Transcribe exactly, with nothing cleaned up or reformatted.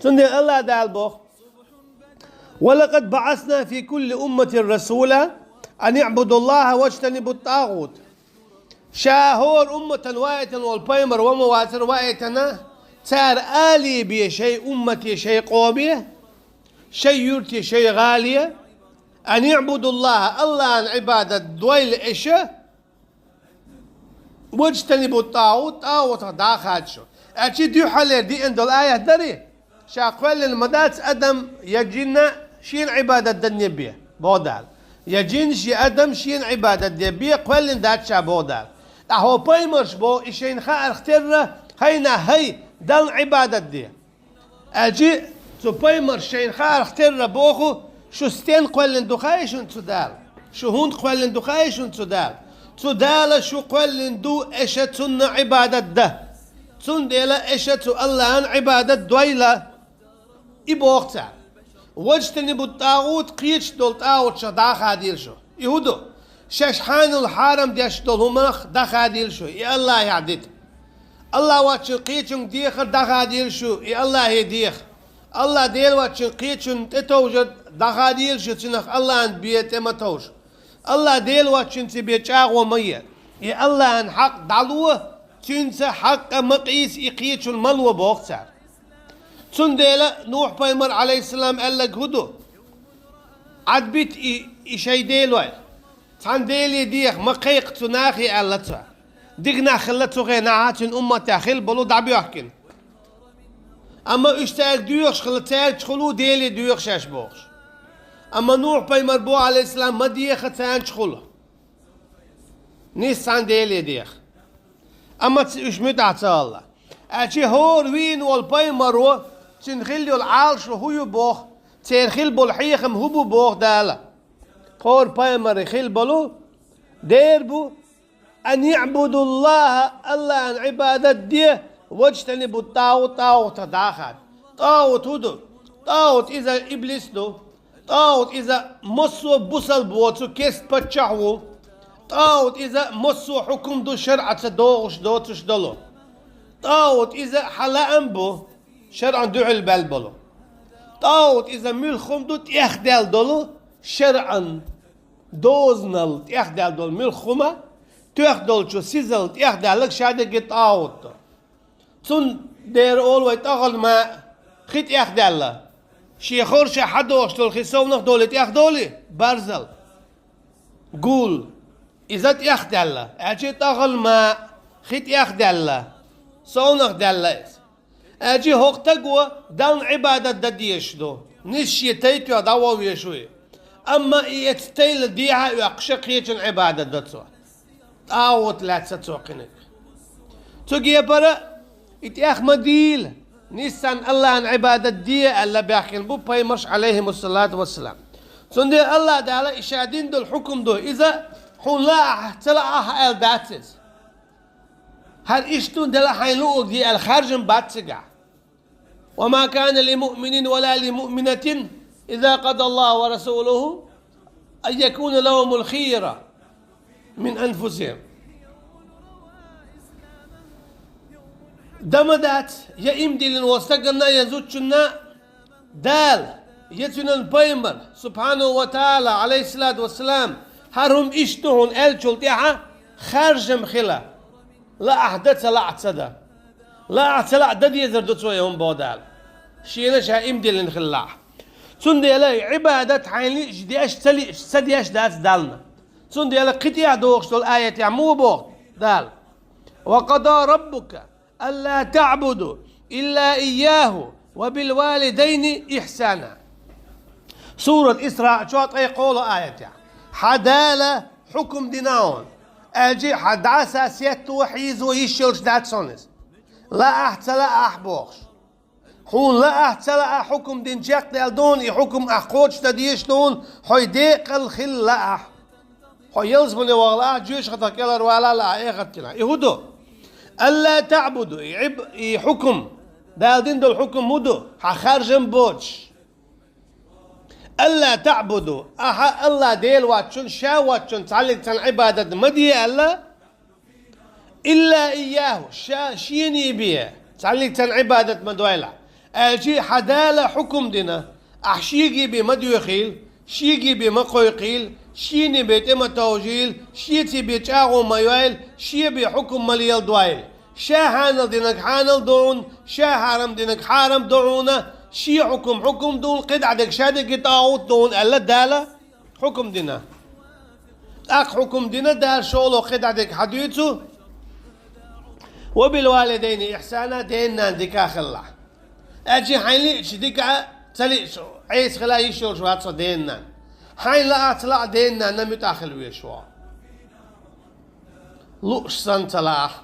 Цундела Аллах Дала боху: «ولقد بعثنا في كل أمة رسولا أن اعبدوا الله واجتنبوا الطاغوت». Ша хӀора умматан ваийтина волу пайхамар ва ма вацара ваийтина, цара ала бе шайн уммате, шайн къоме, шайн юрте, шайн гӀале: «أن اعبدوا الله», Аллахьан Ӏибадат дойла аша, «واجتنبوا الطاغوت», тӀагӀутах дӀа а хада шу. Аьлча дуьххьарлера деана долу аят дарий? Ша кхоьллина ма дац адам я джинна шена Ӏибадат дан бе, боху Дала. Я джинаш, я адам шена Ӏибадат дан бе кхоьллина дац ша, боху Дала. ТӀаккха хӀо пайхамарш боху, и шайна хаарх терра, хӀай нах, хӀай, Далла Ӏибадат де. Аьлча цу пайхамарш шайна хаарх терра боху: «Шу стенна кхоьллина ду хаий шуна цу Дала? Шу хӀунда кхоьллина ду хаий шуна цу Дала? Цу Дала шу кхоьллина ду, аша Цунна Ӏибадат дан. Цундела аша цу Аллахьан Ӏибадат дойла». И боху цара. «واجتنبوا الطاغوت», кхечу долу тӀагӀутех дӀа а хадийла шу. И хӀун ду? Шаьш хьанал хьарам деш долу хӀуманах дӀа а хадийла шу, и Аллахьехь дита. Аллах воцчун кхечунга дехар дӀа а хадийла шу, и Аллахье деха. Аллах Дела воцчун кхечунна тӀетовжар дӀа а хадийла шу, цунах Аллахьан бен тӀе ма товжа. Аллах Дела воцчуьнца бен чӀагӀо ма е. И Аллахьан хьакъ дӀало, Цуьнца хьакъ а ма къийса, и кхечунна ма ло, боху цара. Цундела Нухь-пайхамар, Ӏалайхиссалам, аьлларг хӀун ду? «Ӏадбита и, и шайн делой. Цхьана деле деха, ма кхайкха цу нахе», аьлла цо. Дика нах хилла цу хенахь, цуьнан умматехь хилла болу дӀабоьхкина. Амма уьш цаьрга доьхуш хилла, цаьрга чухула деле доьху шаьш бохуш. Амма Нухь-пайхамар боху, Ӏалайхиссалам, ма деха царна чухула. Нийса цхьана деле деха. Амма ц-, уьш муьтӀахь ца хилла. Аьлча хӀора вийна волу пайхамаро, цуьнан хилла йолу Ӏалашо хӀун ю боху, церан хилла болу хьехам хӀун бу боху Дала. ХӀора пайхамаран хилла болу дера бу: «أن اعبدوا الله», Аллахьан Ӏибадат де, «واجتنبوا الطاغوت», тӀагӀутах дӀа а хада. ТӀагӀут хӀун ду? ТӀагӀут иза иблис ду. ТӀагӀут иза массо а бусалба воцу кест паччахь ву. ТӀагӀут иза массо а хьукум ду шарӀаца догӀуш доцуш долу. ТӀагӀут иза хьан лаам бу, шарӀан дуьхьал баьлла болу. ТӀагӀут иза муьлхха хӀума ду тӀехдаьлла долу, шарӀан дозанал тӀехдаьлла долу муьлхха хӀума, тоьхна долчу сизал тӀехдаьлларг ша дерриге тӀагӀут ду. Цундела олу вай тӀагӀал ма хи тӀехдаьлла. Шен хорша хьадогӀуш долу хи совнах долий тӀехдолий? Барзал. Гул. Иза тӀехдаьлла. Аьлча тӀагӀал ма хи тӀехдаьлла. Совнах даьлла иза. Аьлча хӀокху таго Далла Ӏибадат дан дезаш ду. Нийса шен тайпа дӀаван везаш ву и. Амма и эцу тайла дехьа а оьккхуш кхечун Ӏибадат до цо. ТӀагӀут лаьцна цо кхиниг. Цу кепара и тӀех ма дийла, нийсса Аллахьан Ӏибадат де аьлла баьхкина бу пайхамарш, Ӏалайхимуссалату вассалам. Цундела Аллах Дала и ша дина долу хьукум ду, иза хьуна лаахь, ца лаахь аьлла дац иза. ХӀара иштта ду, делахь хьайна луъург де аьлла харжам бац цигахь. «وما كان لمؤمن ولا لمؤمنة إذا قضى الله ورسوله أن يكون لهم الخيرة من أنفسهم». Дан ма дац я иман диллина волу стаганна, я зудчунна Дала, я цуьнан пайхамар, субхьанаху ва таала, Ӏалайхиссалату вассалам, хӀара хӀума иштта ду хьуна аьллачул тӀаьхьа харжам хила. Лаахь дан, ца лаахь ца дан. Лаахь ца лаахь дан дезар ду цо и хӀума, боху Дала. Шена ша иман диллина хилалахь. Цундела и Ӏибадат хьайна лиъча деш, ца лиъча ца деш дац Далла. Цундела кхин тӀехь догӀуш долу аятехь муха боху Дала: «وقضى ربك ألا تعبدوا إلا إياه وبالوالدين إحسانا». Сурат Исраъ чохь ткъе кхоалгӀа аятехь: «Хьан Дала хьукум дина хьуна, аьлча хьан дӀа а, са а сетто, хьийзо йиш йолуш дац хьуна иза. Лаахь, ца лаахь бохуш. Хьуна лаахь, ца лаахь хьукум дина чекхдаьлла ду хьуна, и хьукум ахь кхочушдан дезаш ду хьуна, хьо декъал хила лаахь. Хьо ялсамане ваха лаахь, жоьжахатах кӀелхьарвала лаахь, эхарт дина». И хӀун ду? «ألا تعبدوا», и Ӏиб-, и хьукум, Дала дина долу хьукум хӀун ду? Хьан харжам боцуш. «ألا تعبدوا», ахьа Аллах Дела воцчун, ша воцчун цхьаллиг цхьанна Ӏибадат ма де аьлла, «إلا إياه», ша шена бен цхьаллиг цхьанна Ӏибадат ма дойла. Аьлча хьан Дала хьукам дина, ахь шега бе ма доьхийла, шега бе ма кхойкхийла, шена бе тӀе ма товжийла, шеца бе чӀагӀо ма йойла, шен бе хьукам ма леладойла. Ша хьанал динарг хьанал ду хьуна, ша хьарам динарг хьарам ду хьуна, шен хьукам хьукам ду хьуна, кхидӀа дерг ша дерриге тӀагӀут ду хьуна аьлла Дала хьукам дина. ТӀаккха хьукам дина Дала шолгӀа кхидӀа дерг хьадуьйцу: «وبالوالدين إحسانا», ден-нана дика хилалахь. Аьлча хьайна лиъча дика а, ца лиъча Ӏеса хила йиш йолуш вац хьо ден-нана. Хьайна лаахь а, ца лаахь а ден-нанна муьтӀахь хила везаш ву хьо. Лууш санна ца лаахь,